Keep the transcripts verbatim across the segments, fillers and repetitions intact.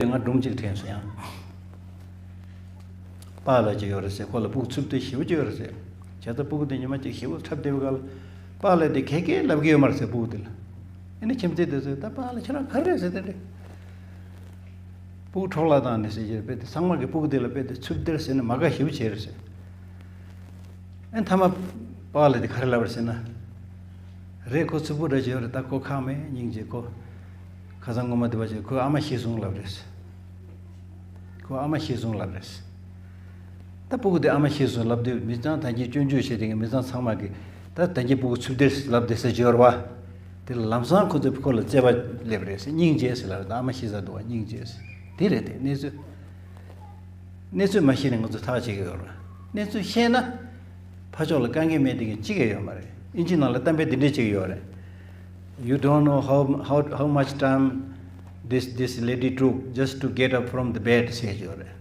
ང་སྒྲུང་གཅིག་དྲན་སོང་ཡང་། པཱ་ལགས་ཅིག་ཡོད་རེད་ཟེར། ཁོ་ལ་སྤུ་གུ་ཚུབ་བསྡད་ཞེ་པོ་ཅིག་ཡོད་རེད་ཟེར། བྱས་ཙང་སྤུ་གུ་དེ་ཉི་མ་གཅིག་ཞེ་པོ་འཁྲབ་བསྡད་པའི་སྐབས་ལ། པཱ་ལགས་དེ་ག་གེ་ལབ་ཀྱི་ཡོད་མ་རེད་ཟེར་སྤུ་གུ་དེ་ལ། ཨ་ནི་ཁྱིམ་མཚེས་དེ་ཚོས་ད་པཱ་ལགས་ཁྱེད་རང་ག་རེ་རེད་ཟེར། དེ་འདྲ་སྤུ་གུ་འཕྲོག་བརླག་བཏང་ནས་ཟེར་གྱི་རེད། དཔེ་དེ་ཚང་མ་གིས་སྤུ་གུ་དེ་ལ་དཔེ་དེ་ཚུབ་བསྡད་ཟེར་ནས་མ་དགའ་ཞེ་པོ་བྱས་རེད་ཟེར། ཨ་ནི་མཐའ་མ་པཱ་ལགས་དེ་ག་རེ་ལབ་རེད་ཟེར་ན། རེད། ཁོ་ཚུབ་པོ་འདྲ་ཅིག་ཡོད་རེད། ད་ཁོ་ཁག་མེད། སྙིང་རྗེ། ཁོ་ཁ་སང་ངོ་མ་དེ་བ་ཅིག་ཁོའི་ཨ་མ་ཤི་སོང་ལབ་རེད། ཁོའི་ཨ་མ་ཤི་སོང་ལབ་རེད། ད་སྤུ་གུ་དེ་ཨ་མ་ཤི་སོང་ལབ་དུས་མི་ཚང་ད་གིན་སྐྱོན་བརྗོད་བྱེད་དེ་གི་མི་ཚང་ཚང་མ་གིས་ད་ད་གིན་སྤུ་གུ་ཚུབ་བསྡད་ལབ་བསྡད་ས་ཅིག་ཡོད་རེད་བ། དེ་ལ་ལམ་སང་ཁོ་ཚོས་ཁོ་ལ་བརྩེ་བ་སླེབས་རེད་ཟེར། སྙིང་རྗེ་ཟེར་ལབ་རེད། ད་ཨ་མ་ཤི་ས་འདུག་བ། སྙིང་རྗེ་ཟེར། དེ་རེད་དེ་གནས་ཚུལ། གནས་ཚུལ་མ་ཤེས་ནས་ང་ཚོ་ཐག་བཅད་ཀྱི་ཡོད་རེད། གནས་ཚུལ་ཤེས་ན་ཕར་ཕྱོགས་ལ་དཀའ་ངལ་མེད་དེ་གི་གཅིག་ཡང་ཡོད་མ་རེད། ཨིན་ཇི་ནང་ལ་གཏམ་དཔེ་འདི་འདྲས་གཅིག་ཡོད་རེད། You don't know how, how, how much time this, this lady took just to get up from the bed ཟེར་གྱི་ཡོད་རེད།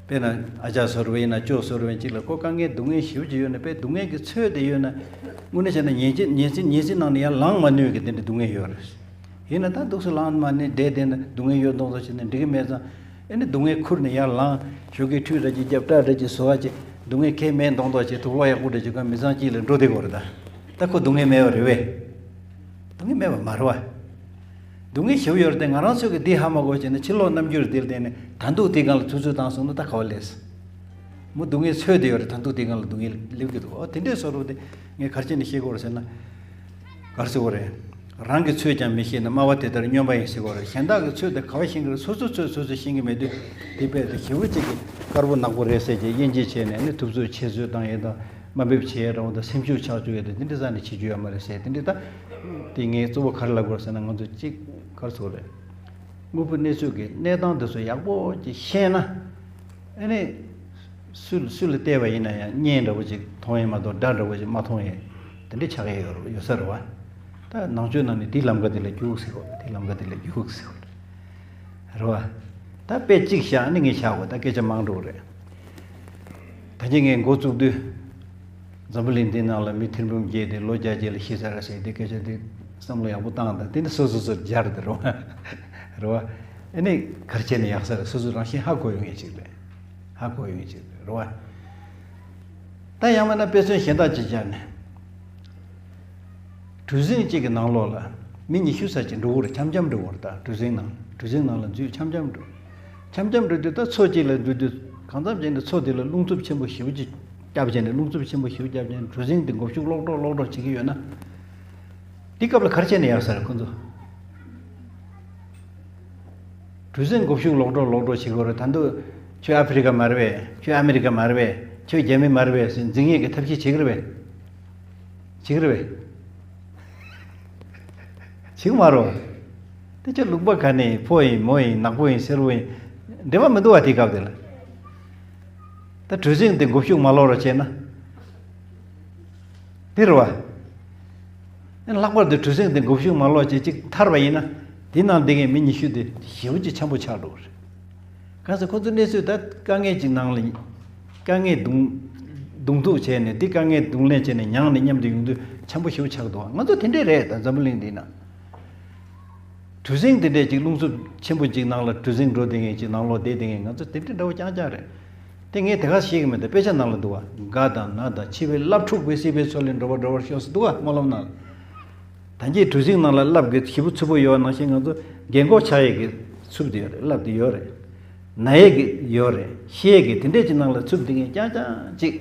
དཔེར་ན་ཨ་ཅག་བཟོ་འདྲ་ཡིན་ན་ཅོ་བཟོ་འདྲ་ཅིག་ལ་ཁོ་དཀའ་ངལ་སྡུག་བསྔལ་ཞེ་པོ་ཅིག་ཡོད་ན། དཔེ་སྡུག་བསྔལ་གྱི་ཚོད་དེ་ཡོད་ན། དངོས་གནས་བྱས་ན་ཉིན་གཅིག་ཉིན་གཅིག་ཉིན་གཅིག་ནང་ནས་ཡར་ལངས་མ་ནུས་ཀྱི་དེ་འདྲ་སྡུག་བསྔལ་ཡོད་རེད། ཡིན་ན་ད་འདུག་སེ་ལངས་མ་ནུས་བསྡད་བསྡད་ན་སྡུག་བསྔལ་ཡོད་མདོག་མདོག་བྱས་ན་འགྲིག་གི་མེད་ཙང་། ཨེ་ནི་སྡུག་བསྔལ་ཁུར་ནས་ཡར་ལངས། ཞོགས་ཀས་ཁྲུས་འདྲ་ཅིག་བརྒྱབ། སྐྲ་འདྲ་ཅིག་བཟོ་བ་ཅིག་སྡུག་བསྔལ་ཁྱད་མེད་མདོག་མདོག་བྱས། དུག་ལོག་ཡག་པོ་འདྲ་ཅིག་གོན། མི་ཚང་དཀྱིལ་ལ་འགྲོ་བསྡད་དགོས་རེད་ད། ད་ཁོ་སྡུག་བསྔལ་མེད་པ་རེད་པས། སྡུག་བསྔལ་མེད་པ་མ་རེད་པ། སྡུག་བསྔལ་ཞེ་པོ་ཡོད་རེད་དེ། ང་རང་ཚོ་གིས་འདི་ཧ་མ་གོ་བྱས་ན་ཕྱི་ལོགས་རྣམ་འགྱུར་འདི་ལ་བརྟེན་ནས་ད་དུང་དེའི་སྒང་ལ་ཐུབ་ཚོད་བཏང་སོང་ན་ད་ག་པར་སླེབས། མོ་སྡུག་བསྔལ་ཚོད་དེ་ཡོད་རེད། ད་དུང་དེའི་སྒང་ལ་སྡུག་བསྔལ་སླེབས་ཀྱི་འདུག། ཨོ་དེ་འདྲས་བཟོ་འདྲ་དེ་ངས་ག་རེ་བྱས་ནས་བཤད་དགོས་རེད་ཟེར་ན། ག་རེ་ཟེར་དགོས་རེད། རང་གི་ཚོད་ཀྱང་མི་ཤེས་ན་སྨྲ་བ་དེ་ལྟར་སྨྱོན་པ་ཡིན་ཟེར་དགོས་རེད། གཞན་དག་གི་ཚོད་དེ་ག་པར་ཤེས་ཀྱི་རེད། སོ་སོའི་ཚོད་སོ་སོས་ཤེས་ཀྱི་མེད་དུས་དེ་དཔེ་དེ་ཞེ་པོ་ཅིག་གི་དཀར་པོ་ནག་པོ་རེད་ཟེར་གྱི་དབྱེ་འབྱེད་བྱས་ནས་ནི་ཐུབ་ཚོད་ཆེ་ཚོད་བཏང་ཡས་དང་། དམའ་འབེབས་བྱེད་ཡས་འདྲ་བོ་དང་། སེམས་ཤུགས་ཆག་བཅུག་ཡས་དང་། དེ་འདྲ་ས་ནས་བྱེད་རྒྱུ་ཡོད་མ་རེད་ཟེར། དེ་འདྲ་ད་དེ་ངས་གཙོ་བོ་ག་རེ་ལབ་དགོས་ཟེར་ན། ང་ཚོ་གཅིག་ག་རེ་ཟེར་དགོས་རེད། དངོས་པོ་གནས་ཚུལ་གྱི་གནས་སྟངས་དེ་ཚོ་ཡག་པོ་ཅིག་ཤེས་ན། ཨ་ནི་སུ་སུ་ལ་བལྟས་པ་ཡིན་ན་ཡང་གཉེན་འདྲ་བོ་ཅིག་མཐོང་ཡས་མ་གཏོགས་དགྲ་འདྲ་བོ་ཅིག་མ་མཐོང་ཡས་དེ་འདྲ་ཆགས་ཡས་ཡོད་རེད། ཡོད་ས་རེད་པ། ད་ནང་ཆོས་ནང་ནས་དེའི་ལམ་ཁ་དེ་ལ་རྒྱུགས་ཟེར་གོ། དེའི་ལམ་ཁ་དེ་ལ་རྒྱུགས་ཟེར་གོ་རེད་པ། ད་དཔེ་གཅིག་བཞག་ནི་ངས་བཞག་གོ། ད་སྐད་ཆ་མང་འགྲོ་གི་རེད། ད་གིན་ངས་འགོ་བཙུགས་དུས། འཛམ་བུ་གླིང་འདི་ནང་ལ་མི་ཐེར་འབུམ་བརྒྱད་དེ་ལོ་བརྒྱད་ཅིག་ལ་ཤི་ཚར་ཟེར། དེ་སྐད་ཆ་དེ་བསམ་བློ་ཡག་པོ་བཏང་དང་། དེ་ནི་སོ་སོ་སོར་སྦྱར་དེ་རེད་པ། རེད་པ། ཨ་ནི་ག་རེ་བྱས་ན་ཡག་ས་རེད། སོ་སོ་རང་བཞིན་ཧ་གོ་ཡོང་ཡས་ཅིག་རེད། ཧ་གོ་ཡོང་ཡས་ཅིག་རེད། རེད་པ། ད་ཡང་མིན་ན་དཔེ་མཚོན་གཞན་དག་ཅིག་སྦྱར་ནས། གྲུ་གཟིངས་གཅིག་གི་ནང་ལོགས་ལ་མི་ཉི་ཤུ་ཙམ་ཅིག་འགྲོ་གི་རེད། འཆམ་འཆམ་འགྲོ་གི་རེད། ད་གྲུ་གཟིངས་ནང་། གྲུ་གཟིངས་ནང་ལ་འཛུལ་འཆམ་འཆམ་འགྲོ། འཆམ་འཆམ་འགྲོ་དུས་ད་མཚོ་གཅིག་ལ་འཛུལ་དུས་གང་འཚམ་བྱས་ནས་མཚོ་དེ་ལ་རླུང་འཚུབ་ཆེན་པོ་ཞེ་པོ་ཅིག་བརྒྱབ་བྱས་ནས། རླུང་འཚུབ་ཆེན་པོ་ཞེ་པོ་བརྒྱབ་བྱས་ནས་གྲུ་གཟིངས་དེ་མགོ་གཞུག་ལོག་འགྲོ་ལོག་འགྲོ་བྱེད་ཀྱི་ཡོད་ན། དེ་སྐབས་ལ་ག་རེ་བྱས་ན་ཡག་ས་རེད་ཁོ་ཚོ། གྲུ་གཟིངས་མགོ་གཞུག་ལོག་འགྲོ་ལོག་འགྲོ་བྱེད་ཀྱི་ཡོད་རེད། ད་དུང་ཁྱོད་ཨ་ཕི་རི་ཀ་མ་རེད་པས། ཁྱོད་ཨ་མི་རི་ཀ་མ་རེད་པས། ཁྱོད་རྒྱ་མི་མ་རེད་པས་ཟེར་འཛིང་ཡས་ཀྱི་ཐབས་ཤེས་བྱེད་ཀྱི་རེད་པས། བྱེད་ཀྱི་རེད་པས། བྱེད་ཀྱི་མ་རེད། དེ་ཁྱོད་ལུང་པ་ག་ནས་ཡིན། ཕོ་ཡིན་མོ་ཡིན། ནག་པོ་ཡིན་སེར་པོ་ཡིན། འབྲེལ་བ་མི་འདུག་པ། དེའི་སྐབས་དེ་ལ། ད་གྲུ་གཟིངས་དེ་མགོ་གཞུག་མ་ལོག་རོགས་བྱས་ན། དེ་རེད་པ། ཨ་ནི་ལྷག་པར་དུ་གྲུ་གཟིངས་དེ་མགོ་གཞུག་མ་ལོག་བྱས་ཅིག་ཐར་བ་ཡིན་ན། དེ་ནང་བསྡད་མཁན་མི་ཉི་ཤུ་དེ་ཞེ་པོ་ཅིག་འཆམ་པོ་ཆགས་འགྲོ་གི་རེད། གང་ཟེར་ཁོ་ཚོ་གནས་ཚུལ་ད་དཀའ་ངལ་ཅིག་ནང་ལ། དཀའ་ངལ་གདོང་གདོང་ཐུག་བྱས་ནས། དེ་དཀའ་ངལ་གདོང་ལེན་བྱས་ནས་མྱངས་ནས་མཉམ་དུ་ཡོང་དུས་འཆམ་པོ་ཞེ་པོ་ཆགས་འདུག། ང་ཚོ་དེ་འདྲས་རེད། ད་འཛམ་བུ་གླིང་འདི་ན། གྲུ་གཟིངས་དེ་འདྲས་ཅིག་རླུང་འཚུབ་ཆེན་པོ་ཅིག་ནང་ལ་གྲུ་གཟིངས་འགྲོ་བསྡད་མཁན་ཅིག་ནང་ལོགས་བསྡད་བསྡད་མཁན་ང་ཚོ་དེ་འདྲས་འདྲ་བོ་རྐྱང་རྐྱང་རེད། དེ་ངས་དེ་ག་ཤེས་ཀྱི་མེད། དེ་དཔེ་ཆ་ནང་ལ་འདུག་པ། རྒ་དང་ན་དང་འཆི་བའི་རླབས་འཁྲུགས་པའི། སྲིད་པའི་མཚོ་ལས་འགྲོ་བ་སྒྲོལ་བར་ཤོག་ཟེར་འདུག་པ། སྨོན་ལམ་ནང་ལ། ད་གིན་གྲུ་གཟིངས་ནང་ལ་རླབས་ཀྱི་ཞེ་པོ་འཚུབ་པོ་ཡོད་པ་ནང་བཞིན་ང་ཚོ་རྒན་གོག་ཆགས་ཡས་ཀྱི་འཚུབ་དེ་ཡོད་རེད། རླབས་དེ་ཡོད་རེད། ན་ཡས་ཀྱི་ཡོད་རེད། ཤི་ཡས་ཀྱི་དེ་འདྲས་ཀྱི་ནང་ལ་འཚུབ་བསྡད་མཁན་རྐྱང་རྐྱང་ཅིག།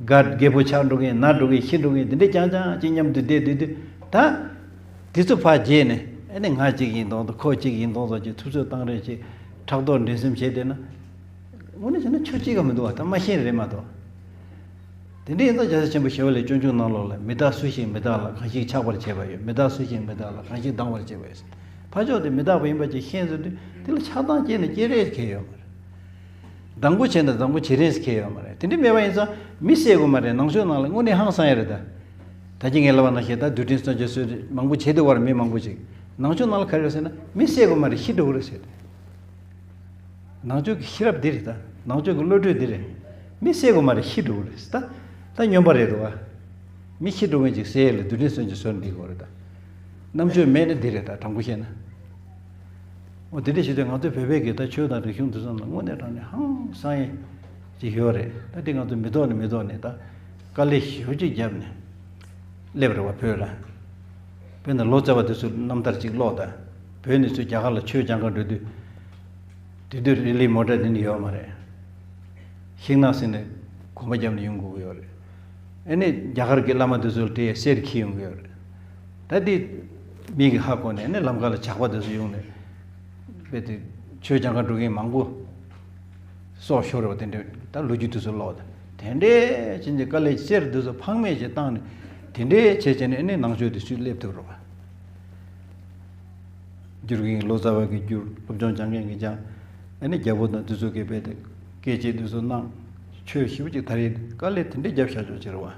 རྒ་རྒད་པོ་ཆགས་འགྲོ་མཁན། ན་འགྲོ་མཁན། ཤི་འགྲོ་མཁན་དེ་འདྲས་རྐྱང་རྐྱང་ཅིག་མཉམ་དུ་བསྡད་བསྡད་དུས། ད་དེ་ཚོ་ཕར་བརྗེད་ནས། ཨ་ནི་ང་གཅིག་ཡིན་མདོག་མདོག། ཁོ་གཅིག་ཡིན་མདོག་མདོག་ཅིག་ཐུབ་ཚོད་བཏང་རེས་ཅིག་ཕྲག་དོག་འགྲན་སེམས་བྱས་བསྡད་ན། དངོས་གནས་བྱས་ན་ཆོས་གཅིག་ག་མི་འདུག་པ། ད་མ་ཤེས་རེད་མ་གཏོགས། དེ་འདྲ་ཡིན་ཙང་རྒྱལ་སྲས་ཆེན་པོ་ཞི་བ་ལྷས་སྤྱོད་འཇུག་ནང་ལོགས་ལ། མི་རྟག་སུ་ཞིག་མི་རྟག་ལ། གང་ཞིག་ཆགས་པར་བྱེད་པ་ཡོད། མི་རྟག་སུ་ཞིག་མི་རྟག་ལ། གང་ཞིག་སྡང་བར་བྱེད་པ་ཡོད། ཕར་ཕྱོགས་དེ་མི་རྟག་པ་ཡིན་པ་ཅིག་ཤེས་ཟེར་དུས། དེ་ལ་ཆགས་སྡང་སྐྱེས་ན་སྐྱེ་རེས་ཁེལ་ཡོད་མ་རེད། སྡང་པོ་བྱས་ན་སྡང་པོ་བྱེད་རེས་ཁེལ་ཡོད་མ་རེད། དེ་འདྲ་མེད་པ་ཡིན་ཙང་མི་བསད་དགོས་མ་རེད། ནང་ཆོས་ནང་ལ་དངོས་གནས་ཧང་སང་ཡ་རེད་ད། ད་གིན་ངས་ལབ་པ་ནང་བཞིན་ད་རྡུལ་ཕྲན་སོན་ཅིག་སོན་མང་པོ་བྱེད་འདུག་པ། མི་མང་པོ་ཅིག། ནང་ཆོས་ནང་ལ་ག་རེ་རེད་ཟེར་ན། མི་བསད་དགོས་མ་རེད། ཤི་འགྲོ་གི་རེད་ཟེར། ནང་ཆོས་ཀྱི་ཤེས་རབ་འདི་རེད་ད། ནང་ཆོས་ཀྱི་བློ་གྲོས་འདི་རེད། མི་བསད་དགོས་མ་རེད། ཤི་འགྲོ་གི་རེད་ད། ད་སྨྱོན་པ་རེད་འདུག་པ། མི་ཤི་འགྲོ་མཁན་ཅིག་བསད་ཡས་ལ་རྡུལ་ཕྲན་སོན་ཅིག་སོན་འདི་དགོས་རེད་ད། རྣམ་དཔྱོད་མེད་ན་འདི་རེད་ད། དྲང་པོ་བཤད་ན། འོ་དེ་འདྲ་བྱེད་དུས་ང་ཚོའི་བོད་པའི་གི་ད་ཆོས་དང་རིག་གཞུང་དེ་ཚོ་ནང་དངོས་གནས་དྲང་གནས་ཧང་སང་ཡས་ཅིག་ཡོད་རེད། ད་དེ་ང་ཚོ་མི་ཐོག་ནས་མི་ཐོག་ནས་ད་དཀའ་ལས་ཞེ་པོ་ཅིག་བརྒྱབ་ནས་སླེབས་རེད་བ་བོད་ལ། དཔེར་ན་ལོ་ཙཱ་བ་དེ་ཚོའི་རྣམ་ཐར་ཅིག་ཀློག་དང་། བོད་ནས་ཚུར་རྒྱ་གར་ལ་ཆོས་སྦྱང་གར་འགྲོ་དུས། དེ་དུས་རི་ལི་མོ་ཊ་དེ་འདྲ་ཡོད་མ་རེད། ཤིང་ནགས་ཟིན་ནས་གོམ་པ་བརྒྱབ་ནས་ཡོང་དགོས་ཀྱི་ཡོད་རེད། ཨ་ནི་རྒྱ་གར་གྱི་བླ་མ་དེ་ཚོ་ལ་དེ་གསེར་འཁྱེར་ཡོང་གི་ཡོད་རེད། ད་དེ་མིག་གིས་ཧ་གོ་ནས་ཨ་ནི་ལམ་ཁ་ལ་ཇག་པ་དེ་ཚོ་ཡོང་ནས་དཔེ་དེ་ཆོས་སྦྱང་གར་འགྲོ་མཁན་མང་པོ་སྲོག་ཤོར་བ་དེ་འདྲ། ད་ལོ་རྒྱུས་དེ་ཚོ་ཀློག་དང་། དེ་འདྲའི་ཕྱིན་ཆད་དཀའ་ལས་གསེར་དེ་ཚོ་ཕངས་མེད་ཅིག་བཏང་ནས་དེ་འདྲའི་བྱས་བྱས་ནས་ཨ་ནི་ནང་ཆོས་དེ་ཚུར་སླེབས་ཐུབ་རེད་བ། བསྒྱུར་མཁན་ལོ་ཙཱ་བ་གིས་བསྒྱུར། སློབ་སྦྱོང་སྦྱང་མཁན་གྱིས་སྦྱངས། ཨ་ནི་རྒྱལ་པོ་དང་དེ་ཚོ་གིས་རྦད་དེ་སྐད་ཆ་དེ་ཚོ་གནང་། ཆོས་ཞེ་པོ་ཅིག་དར་ཡས། དཀའ་ལས་དེ་འདྲའི་བརྒྱབ་བཞག་ཆོག་ཅིག་རེད་བ།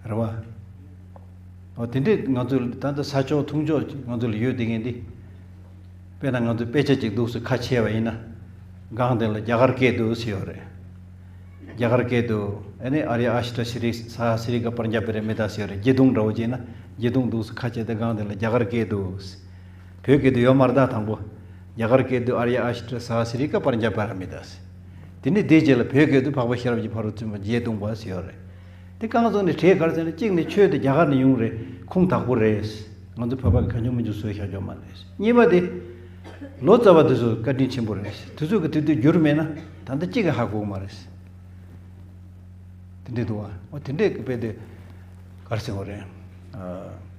རེད་བ། འོ་དེ་འདྲའི་ང་ཚོ་ད་ལྟ་ས་ཕྱོགས་ཐུང་ཕྱོགས་ང་ཚོ་ལ་ཡོད་བསྡད་མཁན་འདི། དཔེར་ན་ང་ཚོ་དཔེ་ཆ་ཅིག་འདུག་སེ་ཁ་ཕྱེ་བ་ཡིན་ན། སྒང་དེ་ལ་རྒྱ་གར་སྐད་འདུག་སེ་ཡོད་རེད། རྒྱ་གར་སྐད་དུ་ཨ་ནི་ཨཱརྱ་ཨཥ་ཊ་ཤྲཱི་ས་ཧ་སྲི་ཀ་པྲཛྙཱ་པཱ་ར་མི་ཏཱ་ཟེར་རེད། བརྒྱད་སྟོང་འདྲ་བོ་བྱས་ན་བརྒྱད་སྟོང་འདུག་སེ་ཁ་ཕྱེ་སྟེ་སྒང་དེ་ལ་རྒྱ་གར་སྐད་དུ། བོད་སྐད་དུ་ཡོད་མ་རེད་ད་དང་པོ། རྒྱ་གར་སྐད་དུ་ཨཱརྱ་ཨཥ་ཊ་ས་ཧ་སྲི་ཀ་པྲཛྙཱ་པཱ་ར་མི་ཏཱ་ཟེར། དེ་ནས་དེའི་རྗེས་ལ་བོད་སྐད་དུ་འཕགས་པ་ཤེས་རབ་ཀྱི་ཕ་རོལ་ཏུ་ཕྱིན་པ་བརྒྱད་སྟོང་པ་ཟེར་ཡོད་རེད། དེ་རྐང་བཙུགས་ནས་གྲས་ག་རེ་ཟེར་ན། གཅིག་ནས་ཆོས་དེ་རྒྱ་གར་ནས་ཡོང་རེད། ཁུངས་དག་པོ་རེད། ང་ཚོ་བོད་པ་གིས་གང་བྱུང་མང་བྱུང་བཟོས་བཞག་རྒྱུ་མ་རེད། གཉིས་པ་དེ། ལོ་ཙཱ་བ་དེ་ཚོ་བཀའ་དྲིན་ཆེན་པོ་རེད། དེ་ཚོ་གིས་དེ་དུས་བསྒྱུར་མེད་ན་ད་ལྟ་གཅིག་གིས་ཧ་གོ་གི་མ་རེད། དེ་འདྲས་འདུག་བ། འོ་དེ་འདྲས་ཀྱི་དཔེ་དེ་ག་རེ་ཟེར་དགོས་རེད། ཨ།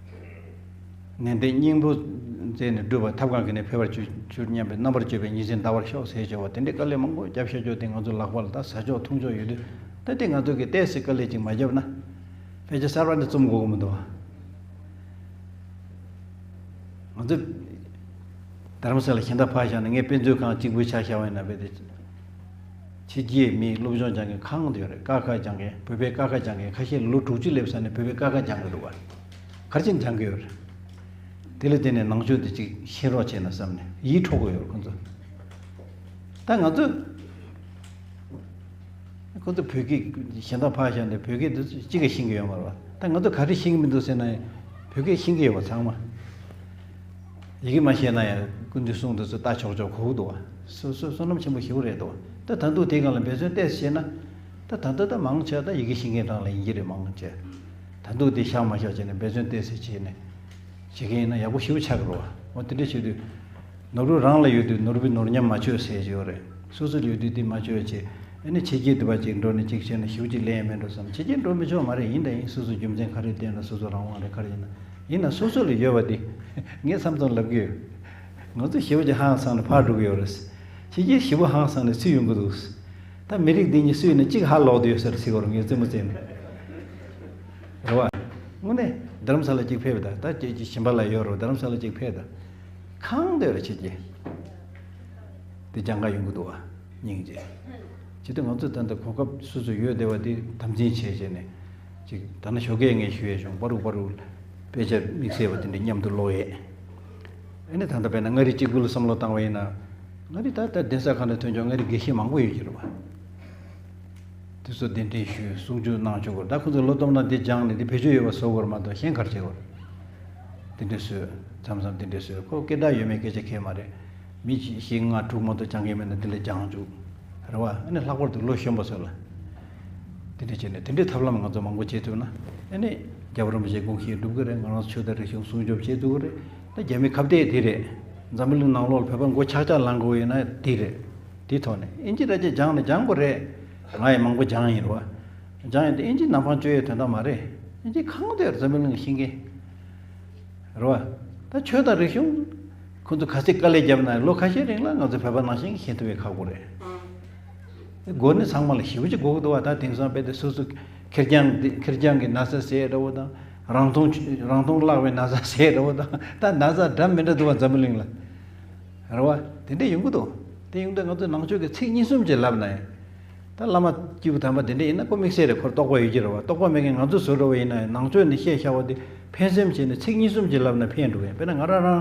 ནན་ཏན་སྙིང་པོ་མཛད་ནས་སྒྲུབ་པ་ཐབས་གང་གིས་ནི་ཕལ་པར་གྱུར་གྱུར་སྙམ་པའི། རྣམ་པར་དཔྱོད་པས་ཉིན་མཚན་འདའ་བར་ཤོག་ཟེར་བྱས་པ་དེ་འདྲས་དཀའ་ལས་མང་པོ་བརྒྱབ་བཞག་རྒྱུ་དེ་ང་ཚོ་ལག་པ་ལ་ད་ས་ཕྱོགས་ཐུང་ཕྱོགས་ཡོད་དུས། ད་དེ་ང་ཚོ་གིས་ཏོག་ཙམ་དཀའ་ལས་ཅིག་མ་བརྒྱབ་ན། དཔེ་ཆ་གསར་པ་འདི་རྩོམ་དགོས་ཀྱི་མི་འདུག་བ། ང་ཚོ་རྡ་རམ་ས་ལ་གཞན་དག་ཕར་བཞག་ན། ངས་དཔེ་མཛོད་ཁང་གཅིག་པུ་ཆ་བཞག་པ་ཡིན་ན། དཔེ་དེ་ཕྱི་རྒྱལ་མིའི་སློབ་སྦྱོང་སྦྱང་མཁན་གང་དུ་ཡོད་རེད། ཀ་ཁ་སྦྱང་མཁན། བོད་པའི་ཀ་ཁ་སྦྱང་མཁན་ཁ་ཤས་ལོ་དྲུག་ཅུ་སླེབས་ཚར་ནས་བོད་པའི་ཀ་ཁ་སྦྱང་གི་འདུག་བ། ག་རེ་བྱས་ནས་སྦྱང་གི་ཡོད་རེད། དེ་ལ་བརྟེན་ནས་ནང་ཆོས་དེ་ཅིག་ཤེས་རོགས་བྱས་ན་བསམ་ནས་ཡིད་འཕྲོག་གི་ཡོད་རེད་ཁོང་ཚོ། ད་ང་ཚོ། ཁོ་ཚོ་བོད་སྐད་གཞན་དག་ཕར་བཞག་ནས་བོད་སྐད་འདི་གཅིག་ཀྱང་ཤེས་ཀྱི་ཡོད་མ་རེད་བ། ད་ང་ཚོ་ག་རེ་ཤེས་ཀྱི་མི་འདུག་ཟེར་ན་ཡང་། བོད་སྐད་ཤེས་ཀྱི་ཡོད་པ་ཚང་མ། ཡི་གེ་མ་ཤེས་ན་ཡང་སྐུ་མདུན་གསུང་དེ་ཚོ་ལྟ་ཆོག་ཆོག་གོ་གི་འདུག་བ། སོ་སོ་བསོད་ནམས་ཆེན་པོ་ཞེ་པོ་རེད་འདུག་བ། ད་ད་དུང་དེའི་སྒང་ལ་འབད་བརྩོན་ཏོག་ཙམ་བྱས་ན། ད་ད་ལྟ་ད་མང་ཆེ་ད་ཡི་གེ་ཤེས་མཁན་རང་ལ་ཡིན་གྱི་རེད་མང་ཆེ། ད་དུང་དེ་བཞག་མ་བཞག་བྱས་ནས་འབད་བརྩོན་ཏོག་ཙམ་བྱས་ནས། བྱེད་མཁན་ཡིན་ན་ཡག་པོ་ཞེ་པོ་ཆགས་ཀྱི་རེད་བ། འོ་དེ་འདྲ་བྱེད་དུས། ནོར་བུ་རང་ལ་ཡོད་དུས་ནོར་བུའི་ནོར་ཉམས་མ་བཅོས་ཟེར་གྱི་ཡོད་རེད། སོ་སོ་ལ་ཡོད་དུས་དེ་མ་བཅོས་བྱས། ཨ་ནི་ཕྱི་རྒྱལ་དུ་བ་ཅིག་འགྲོ་ནས་ཅིག་བྱས་ན་ཞེ་པོ་ཅིག་ལེན་ཡ་མེད་འགྲོ་བསམ། ཕྱི་རྒྱལ་འགྲོ་མི་ཆོག་མ་རེད། ཡིན་དང་ཡིན། སོ་སོ་རྒྱུ་མཚན་ག་རེ་བསྟན་ན་སོ་སོ་རང་དབང་རེད། ག་རེ་ཡིན་ན། ཡིན་ན་སོ་སོ་ལ་ཡོད་པ་དེ་ངས་མཚམས་མཚམས་ལབ་ཀྱི་ཡོད། ང་ཚོ་ཞེ་པོ་ཅིག་ཧང་སངས་ནས་ཕར་འགྲོ་གི་ཡོད་རེད། ཕྱི་རྒྱལ་ཞེ་པོ་ཧང་སངས་ནས་ཚུར་ཡོང་གི་འདུག་ད་མི་རིགས་འདི་གཉིས་སུ་ཡིན་ན་གཅིག་ཧ་ལོག་བསྡད་ཡོད་ཟེར་ཟེར་གི་རེད། ངས་རྩེད་མོ་རྩེ་ནས། རེད་བ། དངོས་གནས་རྡ་རམ་ས་ལ་གཅིག་ཕེབས་དང་། ད་ཁྱེད་ཀྱི་གཞན་པ་ལ་ཡོད་རེད། རྡ་རམ་ས་ལ་གཅིག་ཕེབས་དང་། གང་དེ་རེད་ཁྱེད་ཀྱི། དེ་སྦྱང་ག་ཡོང་གི་འདུག་བ། སྙིང་རྗེ། བྱེད་དུས་ང་ཚོ་ད་ལྟ་གོ་སྐབས་སོ་སོ་ཡོད་བསྡད་པ་དེ་དམ་འཛིན་བྱས་བྱས་ནས། ཅིག་ད་ནི་ཞོགས་ཀས་ངས་ཞུ་ཡས་བྱུང་། པ་རུག་པ་རུག་དཔེ་ཆ་དམིགས་བསལ་བ་དེ་འདྲ་མཉམ་དུ་ཀློག་ཡས། ཨ་ནི་ད་ལྟ་དཔེར་ན་མངའ་རིས་གཅིག་པུ་ལ་བསམ་བློ་བཏང་བ་ཡིན་ན། མངའ་རིས་ད་ལྟ་གདན་ས་ཁག་ནས་ཐོན་ཆོག་མངའ་རིས་དགེ་བཤེས་མང་པོ་ཡོད་ཀྱི་རེད་བ། དེ་ཚོ་གདན་འདྲེན་ཞུས། གསུང་ཆོས་གནང་ཆོག་གི་རེད། ད་ཁོ་ཚོ་སློབ་སྟོན་ན་འདི་སྦྱངས་ནས་འདི་བེད་སྤྱོད་ཡོད་པ་བཟོ་དགོས་རེད་མ་གཏོགས་གཞན་ག་རེ་བྱེད་དགོས་རེད། དེ་འདྲས་བཟོས། མཚམས་མཚམས་དེ་འདྲས་བཟོས། ཁོ་སྐད་གྲགས་ཡོད་མེད་སྐད་ཆ་གལ་མ་རེད། མི་བཞི་ལྔ་དྲུག་མ་གཏོགས་སྦྱང་མཁན་མེད་ན་དེ་ལ་སྦྱང་བཅུག་རེད་བ། ཨ་ནི་ལྷག་པར་དུ་ལོ་གཞོན་པ་ཚོ་ལ། དེ་འདྲ་བྱས་ནས་དེ་འདྲའི་ཐབས་ལམ་ང་ཚོ་མང་པོ་བྱེད་ཐུབ་ན། ཨ་ནི་རྒྱལ་བ་རིན་པོ་ཆེའི་དགོངས་བཞེད་འགྲུབ་ཀྱི་རེད། ང་རང་ཚོ་ཆོས་དང་རིག་གཞུང་སྲུང་སྐྱོབ་བྱེད་ཐུབ་ཀྱི་རེད། ད་རྒྱ་མི་ཁ་གཏད་དེ་རེད། འཛམ་བུ་གླིང་ནང་ལོགས་ལ་བོད་པ་མགོ་ཆག་ཆག་ལངས་དགོས་ཡོད་ན་དེ་རེད། དེའི་ཐོག་ནས་ཨིན་ཇི་ར་ཅིག་སྦྱངས་ནས། སྦྱང་དགོས་རེད། ང་ཡང་མང་པོ་སྦྱངས་ཡིན་རེད་བ། སྦྱངས་ཡིན་དེ་ཨིན་ཇི་ནམ་འཕང་གཅོད་ཡས་དོན་དག་མ་རེད། ཨིན་ཇི་གང་དེར་འཛམ་བུ་གླིང་ལ་ཤེས་མཁན། རེད་བ། ད་ཆོས་དང་རིག་གཞུང་། ཁོ་ཚོ་ག་ཚད་དཀའ་ལས་བརྒྱབ་ན་ལོ་ཁ་ཤས་རིང་ལ་ང་ཚོ་བོད་པ་ནང་བཞིན་ཤེས་ཐུབ་པའི་ཁག་པོ་རེད། སྒོ་ནས་ཚང་མ་ལ་ཞེ་པོ་ཅིག་དགོས་ཀྱི་འདུག་བ། ད་དེང་སང་དཔེ་དེ་སོ་སོ་ཁེར་རྐྱང་འདི་ཁེར་རྐྱང་གི་ན་ཚ་ཟེར་འདྲ་བོ་དང་། རང་མཐོང་རང་མཐོང་བརླག་པའི་ན་ཚ་ཟེར་འདྲ་བོ་དང་། ད་ན་ཚ་འདྲ་མི་འདྲ་འདུག་བ་འཛམ་བུ་གླིང་ལ། རེད་བ། དེ་འདྲ་ཡོང་གི་འདུག་དེ་ཡོང་དུས་ང་ཚོས་ནང་ཆོས་ཀྱི་ཚིག་གཉིས་གསུམ་ཅིག་ལབ་ན་ཡང་། ད་བླ་མ་སྐྱེས་བུ་དམ་པ་དེ་འདྲ་ཡིན་ན་ཁོ་དམིགས་བསལ་རེད། ཁོར་རྟོགས་པ་ཡོད་ཀྱི་རེད་བ། རྟོགས་པ་མེད་མཁན་ང་ཚོ་བཟོ་འདྲ་བོ་ཡིན་ན་ཡང་ནང་ཆོས་ནས་བཤད་བཞག་པ་དེ་ཕན་སེམས་བྱས་ནས་ཚིག་གཉིས་གསུམ་ཅིག་ལབ་ན་ཕན་འགྲོ་གི། དཔེར་ན་ང་རང་རང་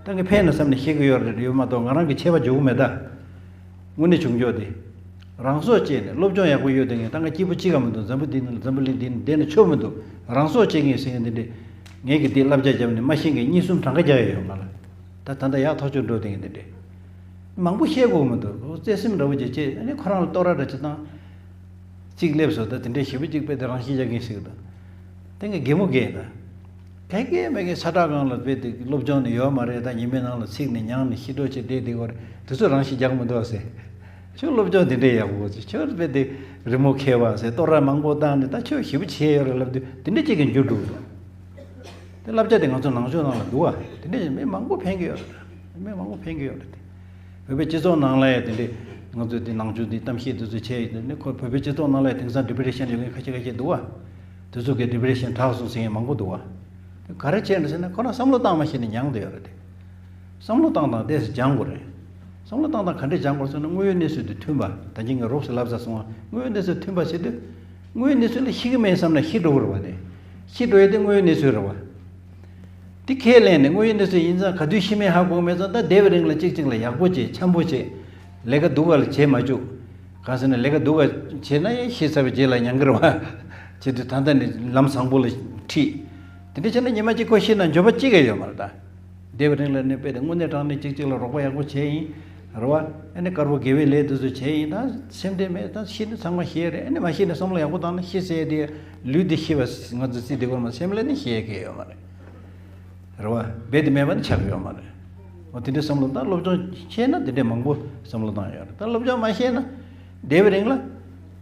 ད་ངས་ཕན་ན་བསམ་ནས་བཤད་ཀྱི་ཡོད་རེད་ཡོད་མ་གཏོགས་ང་རང་གི་ཆད་པ་འཇོག་གི་མེད་ད། དངོས་གནས་བྱུང་ཆོག་དེ། རང་སྲོག་བཅད་ནས་སློབ་སྦྱོང་ཡག་པོ་ཡོད་དེ་ངས་ད་ང་སྐྱིད་པོ་ཅི་ག་མི་འདུག་འཛམ་བུ་འདི་ནི་འཛམ་བུ་གླིང་འདི་ནི་བསྡད་ན་ཆོག་མི་འདུག་རང་སྲོག་བཅད་ངེས་ཟེར་མཁན་འདི་འདྲས། ངས་ཀྱི་འདི་བསླབ་བྱ་བརྒྱབ་ནས་མ་ཤེས་མཁན་གཉིས་གསུམ་གྲངས་ཀ་རྒྱག་ཡ་ཡོད་ང་ལ། ད་ད་ལྟ་ཡག་ཐག་ཆོད་འགྲོ་དེ་ཡིན་དེ་འདྲས། མང་པོ་བཤད་དགོས་མི་འདུག་བརྩེ་སེམས་འདྲ་བོ་ཅིག་བྱས་ཨ་ནི་ཁོ་རང་ལ་བསྟོད་ར་འདྲ་ཅིག་བཏང་། གཅིག་སླེབས་སོང་ད་དེ་འདྲས་ཞེ་པོ་གཅིག་དཔེ་དེ་རང་བཞིན་རྒྱག་གིན་ཞིག་དང་། དེང་གི་གད་མོ་བགད་ད། ག་གེ་མེད་གེ་ས་ཁྲ་གང་ལ་དཔེ་དེ་སློབ་སྦྱོང་ནི་ཡོད་མ་རེད། ད་ཉི་མའི་ནང་ལ་ཚིག་ནི་ཉང་ནི་ཤི་འགྲོ་ཆེ་བསྡད་དེ་གོ་རེད། དེ་ཚོ་རང་བཞིན་རྒྱག་མི་འདུག་ཟེར། ཁྱོད་སློབ་སྦྱོང་དེ་འདྲས་ཡག་པོ་ཟེར། ཁྱོད་དཔེ་དེ་རི་མོ་མཁས་པ་ཟེར། བསྟོད་ར་མང་པོ་བཏང་ནས་ད་ཁྱོད་ཞེ་པོ་བྱས་ཡོད་རེད་ལབ་དུས་དེ་འདྲས་གཅིག་གི་འགྱུར་འགྲོ་གི་འདུག་དེ་བསླབ་བྱ་དེ་ང་ཚོ་ནང་ཆོས་ནང་ལ་འདུག་བ། དེ་འདྲས་མི་མང་པོ་ཕན་གི་ཡོད་རེད། མི་མང་པོ་ཕན་གི་ཡོད་རེད་དེ། བོད་པའི་སྤྱི་ཚོགས་ནང་ལ་ཡང་དེ་འདྲས་ང་ཚོས་དེ་ནང་ཆོས་དེ་གཏམ་བཤད་དེ་ཚོ་བྱས་ཡོད་དེ་ནི་ཁོ་བོད་པའི་སྤྱི་ཚོགས་ནང་ལ་ཡང་དེང་སང་ཌི་པི་རེ་ཤན་ཡོད་མཁན་ཁ་ཤས་ཁ་ཤས་འདུག་བ། དེ་ཚོ་གི་ཌི་པི་རེ་ཤན་དྲག་སོང་ཟེར་མཁན་མང་པོ་འདུག་བ། དེ་ག་རེ་བྱས་ནས་ཟེར་ན་ཁོ་རང་བསམ་བློ་བཏང་མ་ཤེས་ནས་མྱངས་བསྡད་ཡོད་རེད་དེ། བསམ་བློ་བཏང་སྟངས་ཏོག་ཙམ་སྦྱང་དགོས་རེད། བསམ་བློ་བཏང་སྟངས་ག་འདྲས་སྦྱང་དགོས་ཟེར་ན་དངོས་ཡོད་གནས་ཚུལ་དང་མཐུན་པ། ད་གིན་ངས་རོབ་ཙམ་ལབ་ཚར་སོང་བ། དངོས་ཡོད་གནས་ཚུལ་མཐུན་པ་ཟེར་དུས། དངོས་ཡོད་གནས་ཚུལ་ལ་ཤི་གི་མེད་བསམ་ན་ཤི་འགྲོ་གི་རེད་བ་དེ། ཤི་འགྲོ་ཡས་དེ་དངོས་ཡོད་གནས་ཚུལ་རེད་བ། དེ་ཁས་ལེན་ནས་དངོས་ཡོད་གནས་ཚུལ་ཡིན་ཙང་ག་དུས་ཤི་མིན་ཧ་གོ་མེད་ཙང་ད་བསྡད་པའི་རིང་ལ་གཅིག་གཅིག་ལ་ཡག་པོ་བྱེད་འཆམ་པོ་བྱེད། ལས་ཀ་སྡུག་ག་ལ་བྱེད་མ་བཅུག་གང་ཟེར་ན་ལས་ཀ་སྡུག་ག་བྱེད་ན་ཡང་ཤི་ཚར་བའི་རྗེས་ལ་མྱང་གི་རེད་བ། བྱེད་དུས་ད་ལྟ་ནས་ལམ་བཟང་པོ་ལ་ཁྲིད། དེ་འདྲ་བྱས་ན་ཉི་མ་གཅིག་ཁོ་ཤི་ན་འགྱོད་པ་གཅིག་ཀྱང་ཡོད་མ་རེད་ད། བསྡད་པའི་རིང་ལ་ནི་དཔེ་དེ་དངོས་གནས་དྲང་གནས་གཅིག་གཅིག་ལ་རོགས་པ་ཡག་པོ་བྱས་ཡིན། རེད་བ། ཨ་ནི་དཀར་པོ་དགེ་བའི་ལས་དེ་ཚོ་བྱས་ཡིན། ད་སེམས་ཁྲལ་མེད། ད་ཤི་ནི་ཚང་མ་ཤི་ཡས་རེད། ཨ་ནི་མ་ཤི་ནི་བསམ་བློ་ཡག་པོ་བཏང་ན་ཤི་ཟེར་དེ་ལུས་འདི་ཤི་བ་ང་ཚོ་རྩིས་དེ་སྐོར་མ་སེམས་ལ་ནི་ཤི་ཡས་གི་ཡོད་མ་རེད། རེད་བ། རྦད་དེ་མེད་པ་ནི་ཆགས་ཡོད་མ་རེད། འོ་དེ་འདྲའི་བསམ་བློ་ད་སློབ་སྦྱོང་ཤེས་ན་དེ་འདྲའི་མང་པོ་བསམ་བློ་བཏང་ཡོད་རེད། ད་སློབ་སྦྱོང་མ་ཤེས་ན། བསྡད་པའི་རིང་ལ།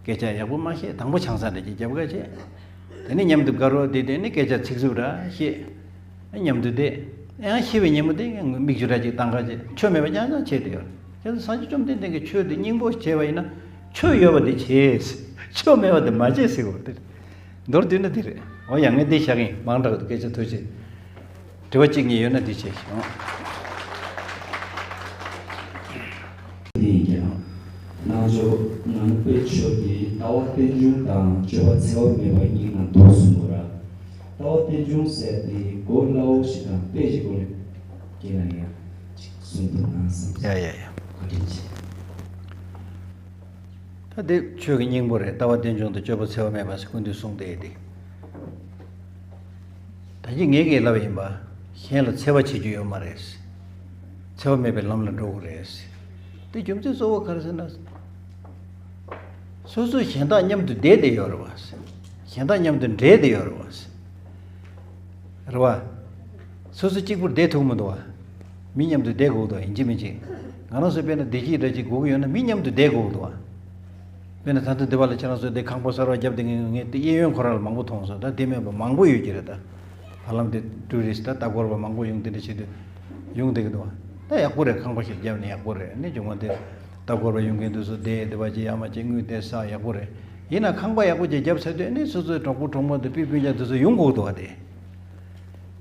སྐད་ཆ་ཡག་པོ་མ་བཤད། དང་པོ་ཆང་ས་འདྲ་ཅིག་རྒྱབ་ཁ་བྱས། དེ་ནས་མཉམ་དུ་དགའ་རོགས་དེ་དེ་ནས་སྐད་ཆ་ཚིག་རྩུབ་འདྲ་བཤད། མཉམ་དུ་བསྡད། ཡང་ཤི་བའི་ཉིན་མོ་དེ་མིག་ཆུ་འདྲ་ཅིག་བཏང་ཁ་བྱས་ཆོ་མེད་པ་རྐྱང་རྐྱང་བྱས་ཏེ་ཡོད། བྱས་ཙང་སངས་རྒྱས་བཅོམ་ལྡན་འདས་ཀྱིས་ཆོས་དེ་སྙིང་པོ་བྱས་པ་ཡིན་ན། ཆོ་ཡོད་པ་དེ་བྱས། ཆོ་མེད་པ་དེ་མ་བྱས་ཟེར་བ་དེ་རེད། མདོར་བསྡུས་ན་དེ་རེད། འོ་ཡ་ངས་འདི་བཞག་གིན་མང་དྲགས་འདུག་སྐད་ཆ་ཐུགས་རྗེ་ཆེ། དྲི་བ་གཅིག་གཉིས་ཡོད་ན་འདི་བྱས་ཤིག་ཨང་། དེ་ཡིན་ཀྱང་། རྣལ་འབྱོར་ངང་པའི་ཆོས་དེ་ལྟ་བ་རྟེན་འབྱུང་དང་སྤྱོད་པ་འཚེ་བ་མེད་པ་གཉིས་ནང་འདུ་གསུང་གོ་ར། ལྟ་བ་རྟེན་འབྱུང་ཟེར་དེ་གོ་སླ་བོ་ཞིག་དང་དཔེ་ཞིག་གོ་རེ། ཁྱེད་རང་ཡང་ཅིག་གསུང་ཐུབ་ན་བསམ། ཡ་ཡ་ཡ། བཀའ་དྲིན་ཆེ། ད་འདི་ཆོས་ཀྱི་སྙིང་པོ་རེད། ལྟ་བ་རྟེན་འབྱུང་དང་སྤྱོད་པ་འཚེ་བ་མེད་པ་ཟེར་ཀུན་འདུས་གསུངས་ཏེ་འདི། ད་གིན་ངས་ཀྱིས་ལབ་ཡིན་པ། གཞན་ལ་འཚེ་བ་བྱེད་རྒྱུ་ཡོད་མ་རེད། འཚེ་བ་མེད་པའི་ལམ་ལ་འགྲོ་དགོས་རེད། དེ་རྒྱུ་མཚན་གཙོ་བོ་ག་རེ་ཟེར་ན། སོ་སོ་གཞན་དག་མཉམ་དུ་བསྡད་དེ་ཡོད་རེད་བ། གཞན་དག་མཉམ་དུ་འདྲེས་ཏེ་ཡོད་རེད་བ། རེད་བ། སོ་སོ་གཅིག་པུར་བསྡད་ཐུབ་མི་འདུག་བ། མི་མཉམ་དུ་བསྡད་དགོས་འདུག་ཡིན་གཅིག་མིན་གཅིག་ང་རང་ཚོ་དཔེར་ན་བདེ་སྐྱིད་འདྲ་ཅིག་དགོས་ཀྱི་ཡོད་ན་མི་མཉམ་དུ་བསྡད་དགོས་འདུག་བ། དཔེར་ན་ད་ལྟ་འདི་བ་ལ་ཁྱེད་རང་ཚོ་འདི་ཁང་པ་གསར་བ་བརྒྱབ་དེ་ངས་ངས་དེ་གཡས་གཡོན་ཁོ་རང་ལ་མང་པོ་མཐོང་སོང་། ད་དེ་མེད་པ་མང་པོ་ཡོད་ཀྱི་རེད་ད། ཧ་ལམ་དེ་ཊུ་རི་སི་ད་ལྟ་སྐོར་བ་མང་པོ་ཡོང་དེ་འདྲ་བྱེད་དུས་ཡོང་བསྡད་ཀྱི་འདུག་བ། ད་ཡག་པོ་རེད། ཁང་པ་ཞིག་བརྒྱབ་ནས་ཡག་པོ་རེད། ནི་བྱུང་བ་དེ་ལྟ་སྐོར་བ་ཡོང་མཁན་དེ་ཚོ་བསྡད་དེ་བ་ཅི་ཡག་མ་ཅི་དངུལ་དེ་བསགས་ཡག་པོ་རེད། ཡིན་ན་ཁང་པ་ཡག་པོ་ཅིག་བརྒྱབ་ཚར་དུས་ནི་སོ་སོའི་གྲོགས་པོ་གྲོགས་མོ་དེ་སྤུན་སྤུན་ཀྱག་དེ་ཚོ་ཡོང་དགོས་འདུག་བ་དེ།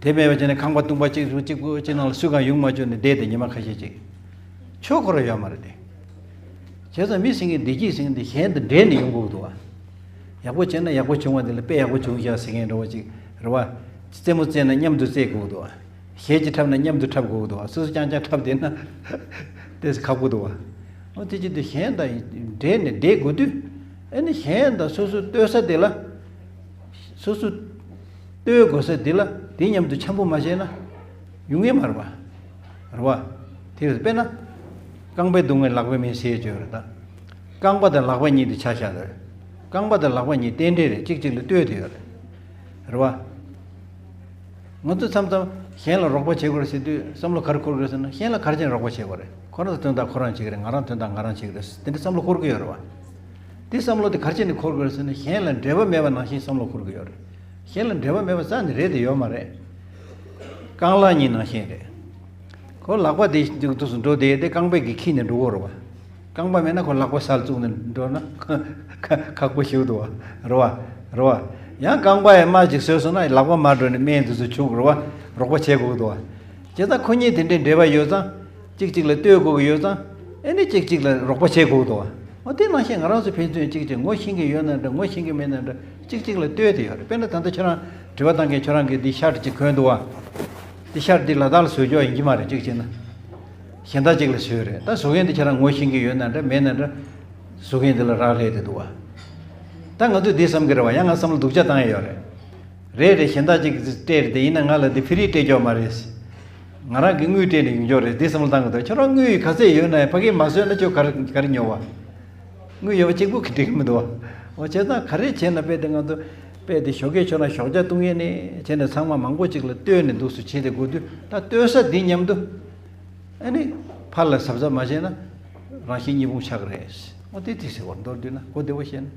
དེ་མེད་པ་བྱས་ནས་ཁང་པ་སྟོང་པ་གཅིག་གཅིག་པུ་གཅིག་ནང་ལ་སུ་གང་ཡོང་མ་བཅུག་ནས་བསྡད་དེ་ཉི་མ་ཁ་ཤས་ཅིག་ཆོས་ཁོ་ར་ཡོད་མ་རེད་དེ། བྱས་ཙང་མི་ཟེར་མཁན་བདེ་སྐྱིད་ཟེར་མཁན་དེ་གཞན་དང་འབྲེལ་ནས་ཡོང་དགོས་འདུག་བ། ཡག་པོ་བྱས་ན་ཡག་པོ་བྱུང་བ་དེ་ལ་དཔེ་ཡག་པོ་བྱུང་ཤག་ཟེར་མཁན་འདྲ་བོ་ཅིག་རེད་བ། རྩེད་མོ་རྩེས་ན་མཉམ་དུ་རྩེད་དགོས་འདུག་བ། གཞས་ཅིག་འཁྲབ་ན་མཉམ་དུ་འཁྲབ་དགོས་འདུག་བ། སོ་སོ་རྐྱང་རྐྱང་འཁྲབ་བསྡད་ན་ཏོག་ཙམ་ཁག་པོ་འདུག་བ། འོ་དེ་ཅི་འདུག་གཞན་དང་འབྲེལ་ནས་བསྡད་དགོས་དུས། ཨ་ནི་གཞན་དང་སོ་སོ་ལྟོས་ས་དེ་ལ། སོ་སོ་ལྟོས་དགོས་ས་དེ་ལ་དེ་མཉམ་དུ་འཆམ་པོ་མ་བྱས་ན་ཡོང་ངེས་མ་རེད་པ། རེད་པ། དེ་རེད། དཔེར་ན། རྐང་པའི་སྡུག་བསྔལ་ལག་པས་མི་སེལ་ཅེས་རེད་ད། རྐང་པ་དང་ལག་པ་གཉིས་དེ་ཆ་བཞག་རེད། རྐང་པ་དང་ལག་པ་གཉིས་རྟེན་འབྲེལ་རེད། གཅིག་གཅིག་ལ་ལྟོས་དེ་ཡོད་རེད། རེད་པ། ང་ཚོ་མཚམས་མཚམས་གཞན་ལ་རོགས་པ་བྱེད་དགོས་རེད་ཟེར་དུས་བསམ་བློ་ག་རེ་འཁོར་དགོས་རེད་ཟེར་ན། གཞན་ལ་ག་རེ་བྱས་ནས་རོགས་པ་བྱེད་དགོས་རེད། ཁོ་རང་ཚོ་དོན་དག་ཁོ་རང་བྱེད་ཀྱི་རེད། ང་རང་དོན་དག་ང་རང་བྱེད་ཀྱི་རེད། དེ་འདྲ་བསམ་བློ་འཁོར་གྱི་ཡོད་རེད་པ། དེ་བསམ་བློ་དེ་ག་རེ་བྱས་ནས་འཁོར་དགོས་རེད་ཟེར་ན། གཞན་ལ་འབྲེལ་བ་མེད་པ་ནང་བཞིན་བསམ་བློ་འཁོར་གྱི་ཡོད་རེད། གཞན་ལ་འབྲེལ་བ་མེད་པ་རྩ་ནས་རེད་དེ་ཡོད་མ་རེད། རྐང་ལག་གཉིས་ནང་བཞིན་རེད། ཁོ་ལག་པ་དེ་འདུག་སེ་འགྲོ་བསྡད་དེ་རྐང་པའི་གི་འཁྱེར་ནས་འགྲོ་གི་རེད་པ། རྐང་པ་མེད་ན་ཁོ་ལག་པ་སར་བཙུགས་ནས་འགྲོ་ན་ཁག་པོ་ཞིག་འདུག་པ། རེད་པ། རེད་པ། ཡང་རྐང་པ་ཡང་རྨ་ཅིག་བཟོས་སོང་ན་ལག་པ་མར་འགྲོ་ནས་སྨན་དེ་ཚོ་བྱུག་རེད་པ། རོགས་པ་བྱེད་དགོས་འདུག་པ། བྱས་ཙང་ཁོ་གཉིས་དེ་འདྲའི་འབྲེལ་བ་ཡོད་ཙང་། གཅིག་གཅིག་ལ་ལྟོས་དགོས་ཀྱི་ཡོད་ཙང་། ཨེ་ནི་གཅིག་གཅིག་ལ་རོགས་པ་བྱེད་དགོས་འདུག་པ། འོ་དེ་ནང་བཞིན་ང་རང་ཚོ་ཕན་ཚུན་གཅིག་གཅིག་ངོ་ཤེས་ཀྱི་ཡོད་ན་འདྲ། ངོ་ཤེས་ཀྱི་མེད་ན་འདྲ། གཅིག་གཅིག་ལ་ལྟོས་དེ་ཡོད་རེད། དཔེར་ན་ད་ལྟ་ཁྱོད་རང་དྲི་བ་བཏང་མཁན་ཁྱོད་རང་གིས་འདི་ཤར་གཅིག་གོན་འདུག་པ། འདི་ཤར་འདི་ལ་དྭགས་ལ་བཟོས་ཀྱོག་ཡིན་གྱི་མ་རེད། གཅིག་བྱས་ན། གཞན་དག་ཅིག་ལ་བཟོས་རེད། ད་བཟོ་མཁན་དེ་ཁྱེད་རང་ངོ་ཤེས་ཀྱི་ཡོད་ན་འདྲ་མེད་ན་འདྲ། བཟོ་མཁན་དེ་ལ་རག་ལས་དེ་འདུག་པ། ད་ང་ཚོས་འདི་བསམ་གི་རེད་པ། ཡང་ང་བསམ་བློ་སྡུག་ཅག་བཏང་ཡ་ཡོད་རེད། རེད་རེད། གཞན་དག་ཅིག་སྤྲད་རེད་དེ་ཡིན་ན་ང་ལ་འདི་ཕི་རི་སྤྲད་ཀྱོག་མ་རེད། ང་རང་གིས་དངུལ་སྤྲད་ནས་ཡོང་ཆོག་རེད། འདི་བསམ་བློ་བཏང་གི་འདུག་ཁྱོད་རང་དངུལ་ག་ཚད་ཡོད་ན་ཡང་ཕ་གིར་མ་བཟོས་ན་ཁྱོད་ག་རེ་ག་རེ་ཉོ་བ། དངུལ་ཡོད་པ་གཅིག་པུ་གིས་འགྲིག་གི་མི་འདུག་བ། འོ་བྱས་ཙང་ག་རེ་བྱས་ན་དཔེ་དེ་ང་ཚོ་དཔེ་དེ་ཞོགས་ཀས་ཁྱོད་རང་ཞོགས་ཇ་བཏུང་ཡས་ནས་བྱས་ནས་ཚང་མ་མང་པོ་ཅིག་ལ་ལྟོས་ནས་འདུག་སུ་བྱས་ཏེ་དགོས་དུས། ད་ལྟོས་ས་འདི་མཉམ་དུ་ཨ་ནི་ཕར་ལ་གཟབ་གཟབ་མ་བྱས་ན་རང་བཞིན་གཉིས་ཕུང་ཆགས་ཀྱི་རེད། འོ་དེ་དེ་ཟེར་བ་མདོར་བསྡུས་ན་གོ་བདེ་བོ་བཤད་ན།